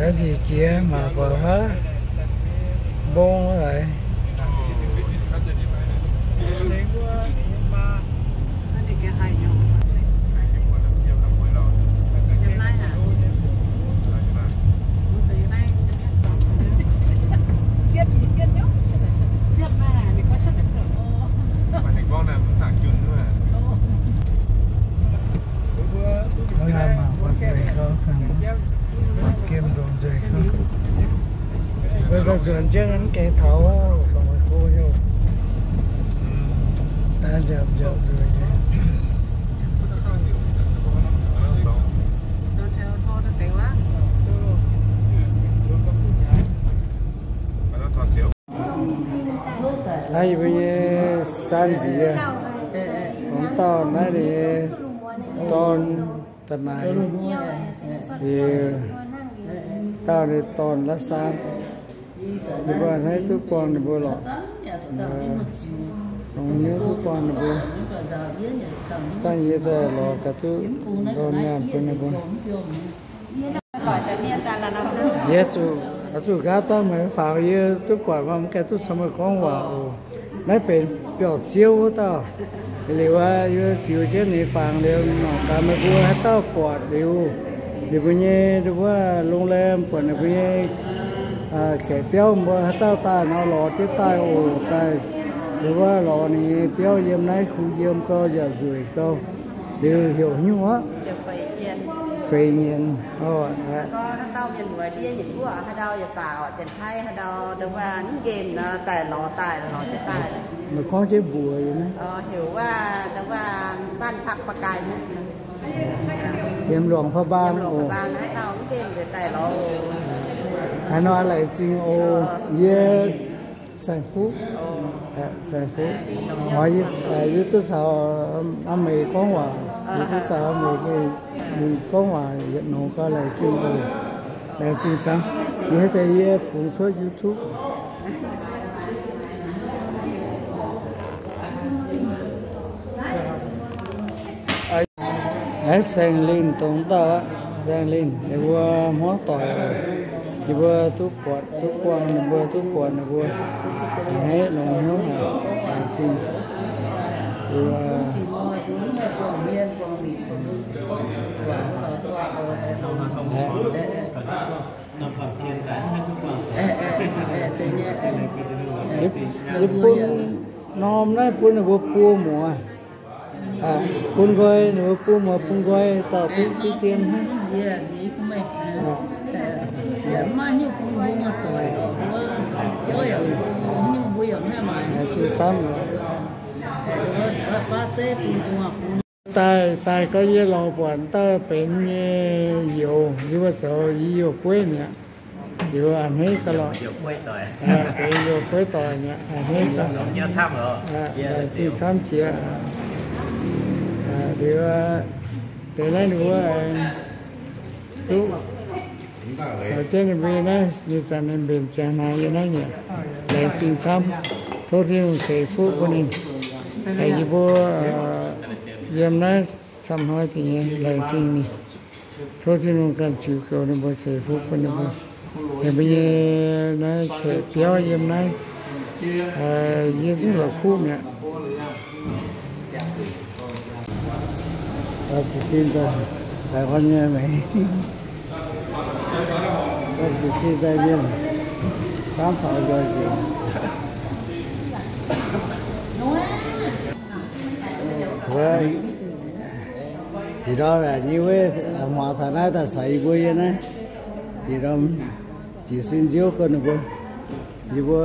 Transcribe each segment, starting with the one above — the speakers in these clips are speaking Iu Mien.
Gaax njiec jiex mangc buatc haav mbong laaix. Mbuo daaih nzuonx jienv mv gaengh taux, fangx meih go nyei. Daaih nziaauc nziaauc nzueic nyei. Naaiv yie mbuo nyei saan nziex, tongx dauh naaiv ninh nyei dorn da'naaic, yie dauh ninh dorn la'saan. Ninh mbuo hnangv duqv buangh ninh mbuo lorqc. Longx hnyouv duqv buangh ninh mbuo. Dangh yie daaih lorz gaax duqv ndorn nyaanh bun ninh mbuo. Yie zuqc, zuqc nqaapv dangh meih faaux yie duqv buatc, mv gaengh duqv caux meih gorngv waac oc. Naaiv benx biauv-ziouv wuov dauh. Liuz aqv, yie ziux jienv ninh fangx liuz, mangc gaax meih mbuo haaix dauh buatc liuz, ninh mbuo nyei, ninh mbuo lungh laem buatc ninh mbuo nyei kaeqv biauv mbuo haaix dauh daaih nor, lorz jienv daaih oc. Daaih ninh mbuo lorz ninh nyei biauv yiem naaiv kungx yiem gau, yaac nzueic gau. Liuz heuc nyungc aqv? Feix Nyienx. Meih gorngv jienv mbuox yie naaiv. Yiem Luangc Paa Mbaang oc. Haaix nor laengz zingh oc. Yie Saeng-Fuqv. Saeng-Fuqv. Yie duqv caux aa meix gorngv waac. Yie duqv caux aa meix ninh gorngv waac yietc nongx gau, laengz zingh oc. Laengz zingh camv. Yie haaix deix yie bungx cuotv YouTube. Naaiv Saeng Linh dongh dauh aqv. Saeng Linh, ninh mbuo hmuangv doic, ninh mbuo duqv buatc duqv buangh, ninh mbuo duqv buatc ninh mbuo a'hneiv longx hnyouv haic. Laengz zingh. Yie bun norm naaiv bun ninh mbuo buo muoz. Bun nqoi, ninh mbuo bun muoz bun nqoi dauh duqv deix dien hnangv. Laengz zingh camv. Daaih, daaih gau yie lorz buatc dauh benx nyei youz, yie mbuo zoux i youz bueiv mi'aqv. Liuz a'hneiv gau lorqc. Benx youz bueiv doic mi'aqv, a'hneiv gau. Laengz zingh camv jiex. Liuz benx naaiv ninh mbuo aengx duqv caux jienv ninh mbuo yie naaiv, ih zanc ninh mbenc ziangx hnaangx yie naaiv mi'aqv. Laengz zingh camv. Tov Tin-Hungh ceix fuqv bun ninh. Yie mbuo yiem naaiv camv hnoi dingc nyei, laengz zingh ninh. Tov Tin-Hungh ganh ziux goux ninh mbuo, ceix fuqv bun ninh mbuo. Ninh mbuo nyei naaiv kaeqv biauv yiem naaiv, yie zungv la'kuqv mi'aqv. Jiez sin daaih, daaih huan nyei meih. Jiez sin daaih mienh, camv taux nzoih nzengc. Ih ndorm yaac nyei wuov, hmuangx taux naaiv daaih caux yie mbuo yiem naaiv. Ih ndorm jiez sin nziouv gorngv ninh mbuo. Yie mbuo,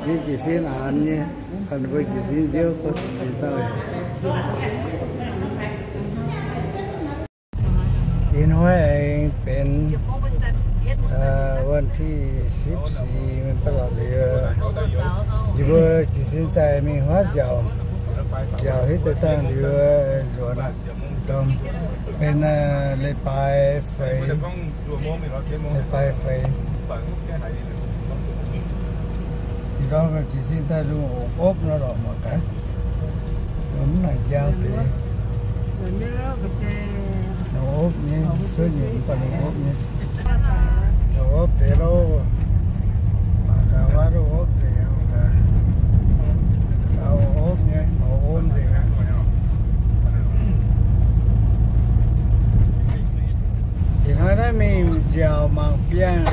yie jiez sin aanx nyei, mbuo jiez sin nziouv ziux dauh. Ih hnoi aengx benx วันที่สิบสี่ mingh ba'laqc liuz, yie mbuo jiez sin daaih mingh huaav nziaauc, nziaauc hitv deix dangh liuz nzuonx. Benx leiz-baaix feix, leiz-baaix feix. Ih ndorm jiez sin daaih lungh opv nor lorqc mangc gaax. Mv nangc njang deix. Lungh opv nyei, cuotv nyei mv baac lungh opv nyei. Lungh opv deix loh. Mangc gaax wuov lungh opv nzengc aqv. Lungh opv nyei, lungh opv nzengc aqv. Ih hnoi naaiv mingh nziaauc mangc biangh,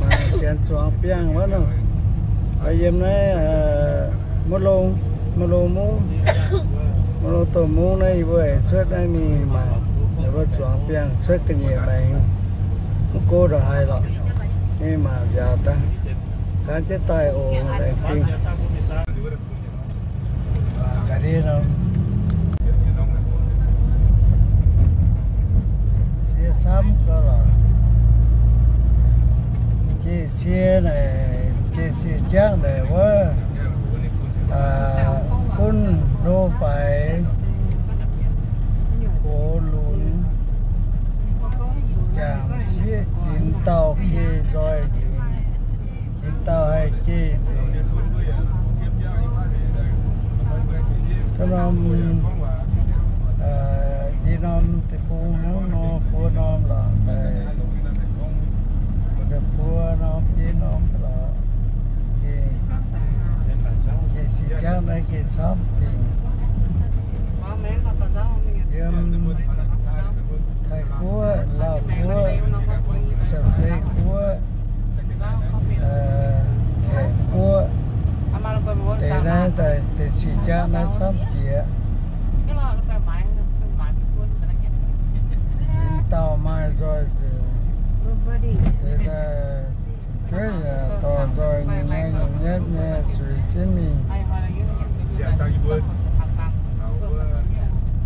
mangc janx zuangx biangh wuov nor. Yiem naaiv Mouv Lung, Mouv Lung Mungv, Mouv Lung Domh Mungv naaiv yie mbuo aengx cuotv naaiv mingh mangc ninh mbuo zuangx biangh cuotv ga'nyiec maengx. Mv go ndongc haaix lorqc, mingh mangc nziaauc daaih. Gan jienv daaih oc, laengz zingh. Ga'ndiev norm cie camv gau lorqc. Jiex cie naaic, jiex cie jangv naaic wuov, gunv hlo faix, gox lunx, jangc sieqv ginx dauh geh nzoih nzengc. Jiex dauh haih jiex nzengc. Ga'norm, ih norm deic-bung hnangv nor, buo norm lorqc, buo norm jiex norm lorqc. Jiex, jiex sieqv jangv naaiv jiex camv dingc. Yiem Taiv Guoqv, Laauh Guoqv, Janx-Zei Guoqv, Tengx Guoqv, deix naaiv daaih deix sieqv jangv naaiv camv jiex. Dauh maaih nzoih nzengc. Deix daaih jueiv yaac dorh nzoih nyei, nyei nyetv nyei zuiz jienv mingh.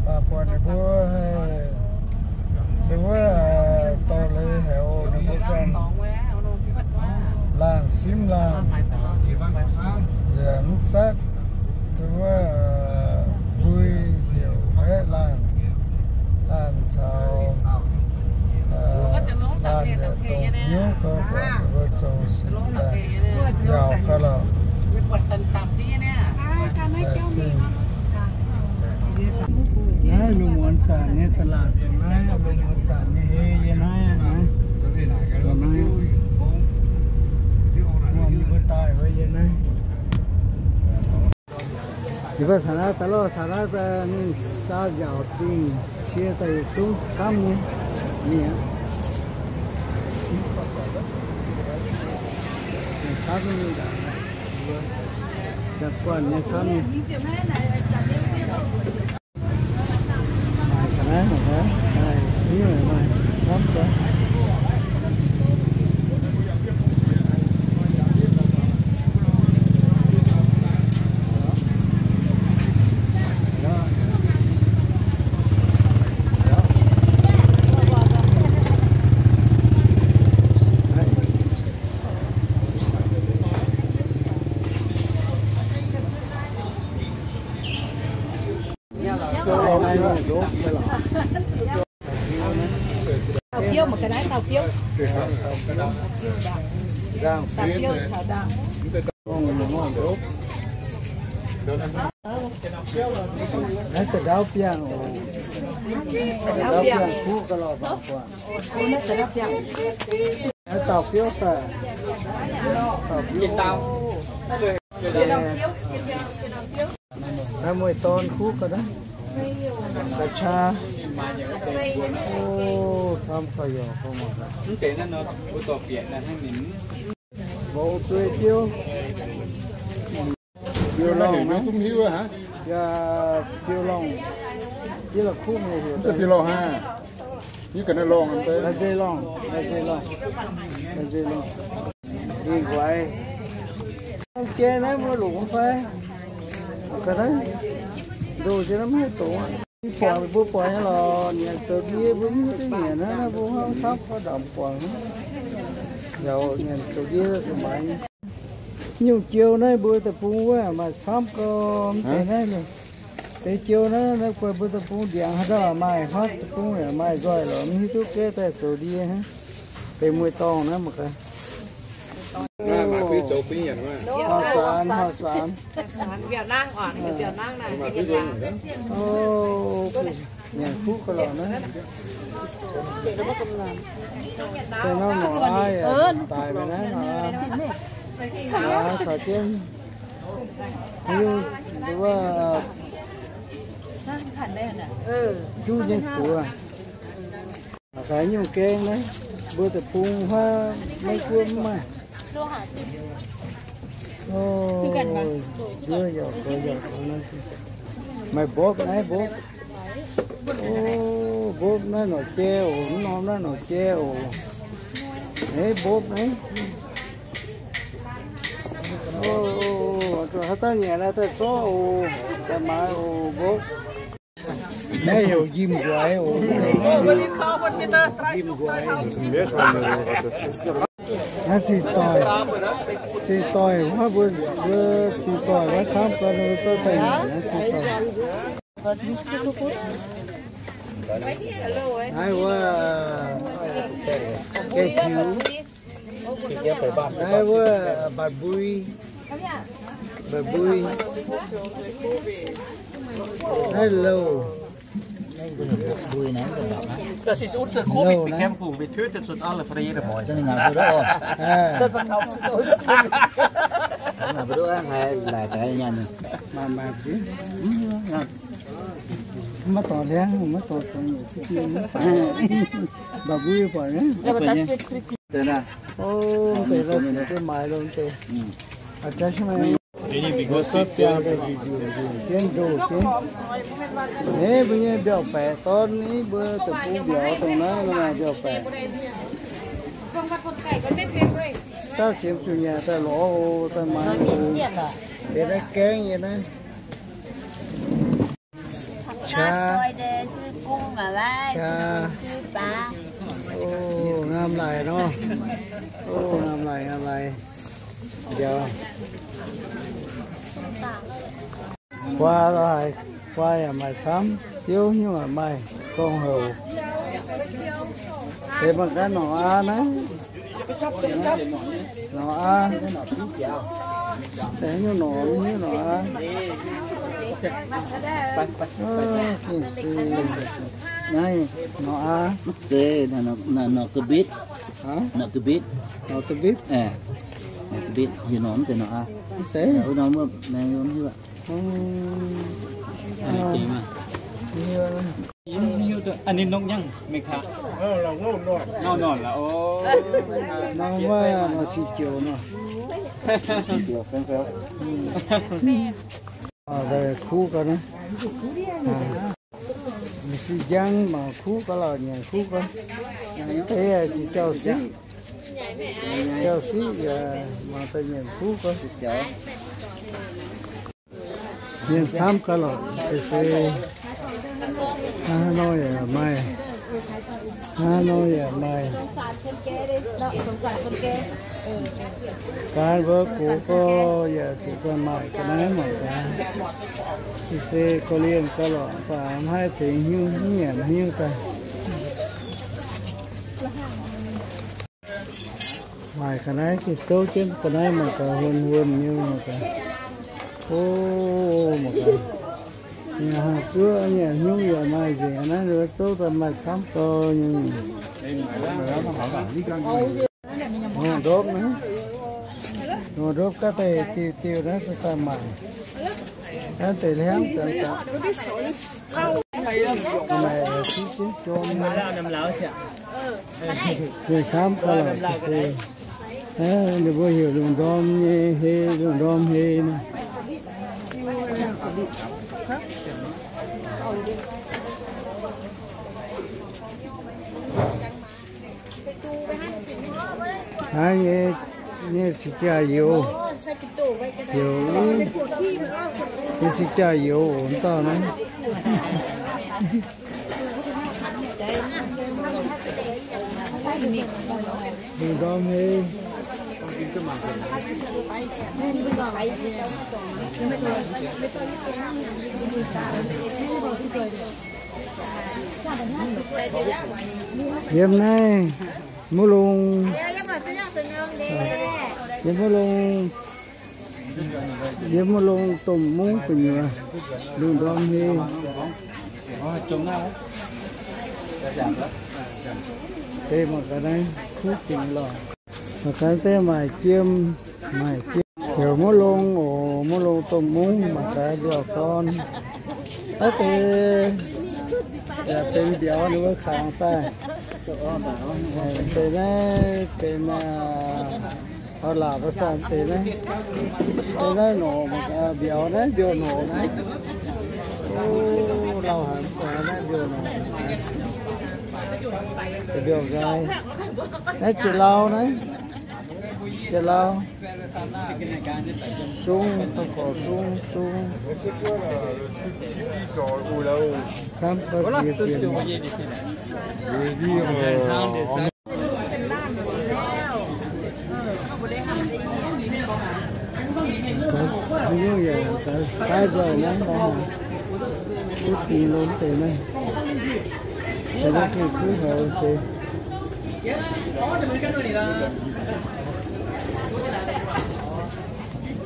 Baac buatc ninh mbuo haih, ninh mbuo dorh leiz haic oc, ninh mbuo ganh laanh simv laanh, yaac mv zatv. Ninh mbuo mbui heuc aeqv, laanh, laanh caux laanh yaac dongh hnyouv gau, buatc ninh mbuo zoux sin daaih yaac gau lorqc. Naaiv lungh muonz zanc nyei da'laatc dongh naaiv, lungh muonz zanc nyei hei yie naaiv, naaiv, dongh naaiv, wuom yie mbuo daaih wuov yie naaiv. Yie mbuo taux naaiv daaih loh, taux naaiv daaih mingh saa nziaauc dingh cie daaih yietc zungv camv nyei mingh aqv. Camv nyei, siang guanh nyei camv nyei. Maaih ga'naaiv, maaih ga'naaiv, maaih camv daaih. Tàu phiếu mà cái đấy tàu phiếu. Tàu phiếu chào đón. Naaiv da'ndauv biangh oc. Da'ndauv biangh kuv ga'lorqc bangc buatc. Naaiv taux biouv sai. Taux biouv. Naaiv mueiz dorn kuv ga'naaiv. Ga'qaqv. O, camv gauh yaac fongc mangc gaax. Mbong zueiz biouv. Biouv lorngh naaiv. Yaac biouv lorngh. Yie la'kuqv mienh heuc biouv lorngh hnangv. La'zei lorngh, la'zei lorngh, la'zei lorngh. Ih guaix. Jai naaiv mbuo longc fai? Ga'naaiv ndoh jiex naaiv maiv dongz aqv. Buatc mbuo buatc nyei lorqc, nyanc zoux ndie mbuo mv hiuv duqv nyanc naaiv, mbuo hnangv camv koi ndamc buatc. Yaac nyanc zoux ndie zuqc maaiz nyei. Nyungc jiou naaiv mbuo deic-bung wuov maaih camv gau, mv deix naaiv, deix jiou naaiv, naaiv guai mbuo deic-bung ndiangx haaix dauh maaih, haaix deic-bung yaac maaih nzoih lorqc, mv hiuv duqv gaeqv daaih zoux ndie hnangv. Deix mueiz-dorngh naaiv mangc gaax. Horh saanx, horh saanx. Nyanc kuv ga'lorqc naaiv. Daaih norm norqc aav yaac daic mingh naaiv norqc aav. Norqc aav caux jienv hiuv wuov juv nyei buoz. Mangc gaax nyungc gaeng naaiv, mbuo deic-bung huaav Meiv Guoqv mv maaih. O, njuov yaac goux yaac goux naaiv. Maaih mbopv naaiv mbopv. O, mbopv naaiv norqc jai oc, mv norm naaiv norqc jai oc. Eix mbopv naaiv. O, haaix dauh nyanc naaiv daaih zorqv oc, daaih maaiz oc, mbopv. Naaiv heuc njimv-nquaix oc. Njimv-nquaix. Naaiv cing-doic, cing-doic wuov mbuo, mbuo cing-doic wuov camv gau, mbuo zorqv daaih nyanc naaiv cing-doic. Naaiv wuov, ga'qiex. Naaiv wuov mbaac mbui, mbaac mbui. Naaiv louh. Das ist unsere Covid-Bekämpfung. Wir töten schon alle Friede. Maaih, maaih, maiv dorh liangv, maiv dorh zong, mbaac mbui buatc. O, deix la'ziex deix maaiz longx deix. Mbuo zorqv biangh daaih njiec njiec jienv ndoh jienv. Naaiv mbuo nyei mbiauz-baeqc dorn ni, mbuo deic-bung mbiauz dongh naaiv maaih mbiauz-baeqc. Dauh siemx zuqc nyanc daaih lorz oc, daaih maaiz oc. Deix naaiv gaengv nyei naaiv. Qaa, qaa. O, ngam laic nor. O, ngam laic, ngam laic. Njoux. Guaa lorqc, guaa yaac maaih camv, biouv nyungc yaac maaih, gorngv houc. Deix mangc gaax norqc aav naaiv. Norqc aav. Deix nyungc norqc, mv hiuv norqc aav. Gengh se naaiv norqc aav. Deix norqc ga'mbitv. Norqc ga'mbitv. Norqc ga'mbitv. Norqc ga'mbitv, hieh norqc mv zeiz norqc aav. Mv zeiz. Wuov norm wuov maengx mv hiuv aqv. An ninh nongc nyangv mingh kaax. Ngauv norm la'o. Norm wuov norm sic joux nor. Kuv gau naaiv. Sic njang mangc kuv gau lorqc, nyanc kuv gau. Ei, jauv-siqv, jauv-siqv yaac mangc daaih nyanc kuv gau. Mienh camv gau lorqc, se hnangv haaix nor yaac maaih, hnangv haaix nor yaac maaih. Gaax mbuo gox gau yaac zuqc daaih maaic ga'naaiv mangc gaax. Se gorx-lienh gau lorqc, baac mv haih tengx hnyouv, mv nyanc hnyouv daaih. Maaic ga'naaiv gengh zouv jienv ga'naaiv mangc gaax, huon huon nyei mangc gaax. O, mangc gaax. Nyanc haaix zuoqv nyanc hnyouv yaac maaih nzengc, naaiv ninh zouv daaih maaih camv gau nyei. Lungh ndopv naaiv, lungh ndopv gaav daaih diuh diuh naaiv daaih maaic. Naaiv deix hliangv daaih daaih. Maaih siqv jienv jorm nyei. Ninh camv gau lorqc se. Ninh mbuo heuc lungh ndorm nyei hei, lungh ndorm hei nor. Naaiv nyei, nyei cingx jaa-youz, youz, nyei cingx jaa-youz oc, dauh naaiv. Lungh ndorm hei. Yiem naaiv muv longh, yiem muv longh, yiem muv longh domh mungv gu'nyuoz, lungh ndorm hei. Deix mangc gaax naaiv kuv dingc lorqc. Mangc gaax deix maaic jiem, maaic jiem. Heuc muv longh oc, muv longh domh mungv mangc gaax mbiauz-dorn. Naaiv deix yaac benx mbiauz ninh mbuo kangx daaih. Deix naaiv benx, aa, Auv-laatc mbuo sanh deix naaiv, deix naaiv norqc, mbiauz naaiv, mbiauz norqc naaiv. O, lauh haic, mv baac naaiv mbiauz norqc, mbiauz nqaai. Naaiv jiex lauh naaiv, jiex lauh. Sung, dongh gorqv sung, sung. Samv gorngv ziex ziepc. Mbuo yaac daaih nzoih hnangv nor, kuv dingc longx deix naaiv, deix naaiv gengh kuv haic deix.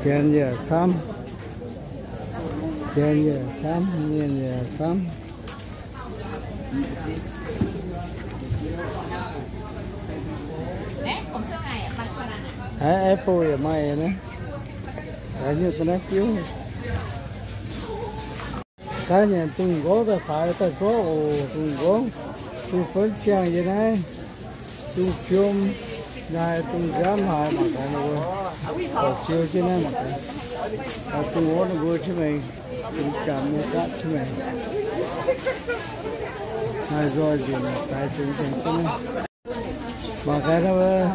Janx yaac camv, janx yaac camv, mienh yaac camv. Haiz apple yaac maaih naaiv. Haiz nyungc ga'naaiv biouv. Gaax nyanc dungz nqorngv daaih faix daaih zorqv oc. Dungz nqorngv, dungz fun ciangh yie naaiv, dungz piom, naaiv dungz nziaamv haaix mangc gaax ninh mbuo. Ziux jienv naaiv mangc gaax. Dungz orv ninh mbuo jienv maengx, dungz jangc mbuo gatv jienv maengx. Naaiv nzoih nzengc mangc gaax dungz nzengc jienv naaiv. Mangc gaax naaiv,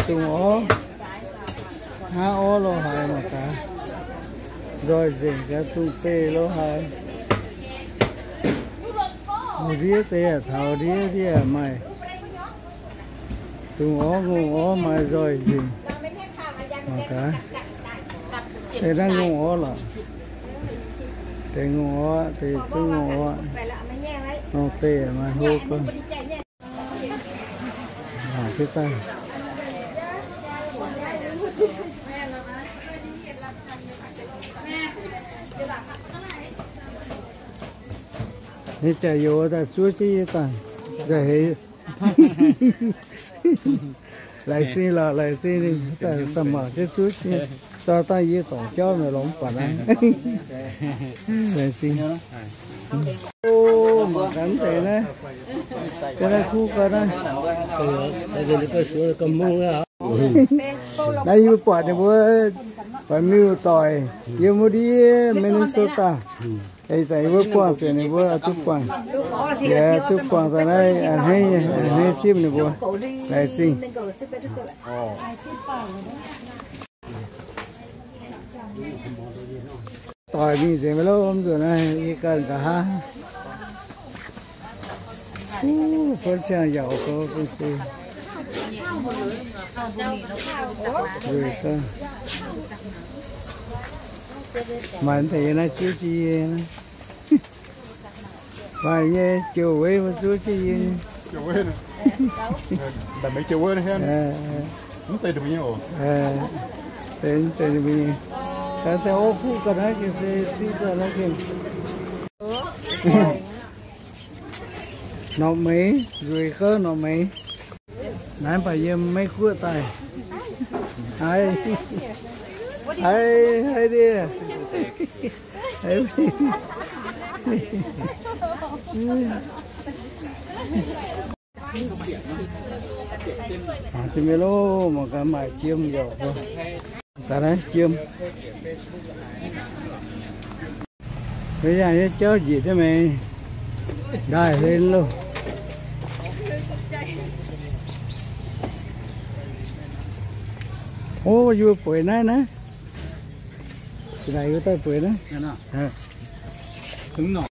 dungz orv, hnangv orv lo haaix mangc gaax. Nzoih nzengc gaax dungz beih lo haaix. Ndiev deix yaac taux, ndiev deix yaac maaih. Dungz orv ngongh orv maaih nzoih nzengc. Mangc gaax. Deix naaiv ngongh orv lorqc. Deix ngongh orv, deix zungv ngongh orv. Norm beih maaih hlo gorngv. Ninh jaax youz daaih zuov jienv yie daaih nzauh heix. Laengz zingh lorqc, laengz zingh ninh daaih mangc jienv zuov jienv. Zorqv dangh yie dorngc jauv meih lorz mv buatc naaiv. Laengz zingh. O, mangc gaax deix naaiv, deix naaiv kuv gau naaiv. Naaiv yie mbuo buatc ninh mbuo, buatc miuc-doic yiem wuov ndiev Minnesota. Ih zanc yie mbuo buangh zuqc ninh mbuo duqv buangh, yie duqv buangh daaih naaiv a'hneiv, a'hneiv simv ninh mbuo. Laengz zingh. Doic mingh nzengc maiv louh, mv nzunc naaiv yie ganh nqa'haav. Fuonv ciangh yaauc gou gengh se. Maaih deix naaiv zuov jienv yie naaiv. Maaih nyei joux weiv mbuo zuov jienv yie. Daaih daaih orv kuv ga'naaiv gengh se zipv daaih naaiv gengh. Norqc meix, nzueic gauh norqc meix. Naaiv mv baac yiem Meiv Guoqv daaih. Haiz, haiz, haiz ndie. Mangc gaax mienh loh, mangc gaax maaic jiem yaac, gaax naaiv jiem. Maiv yangh nyei jauv njiec jienv maengx ndaaih hlen loh. O, yie mbuo bueix naaiv naaiv. Zinh ndaangc yie mbuo daaih bueix naaiv.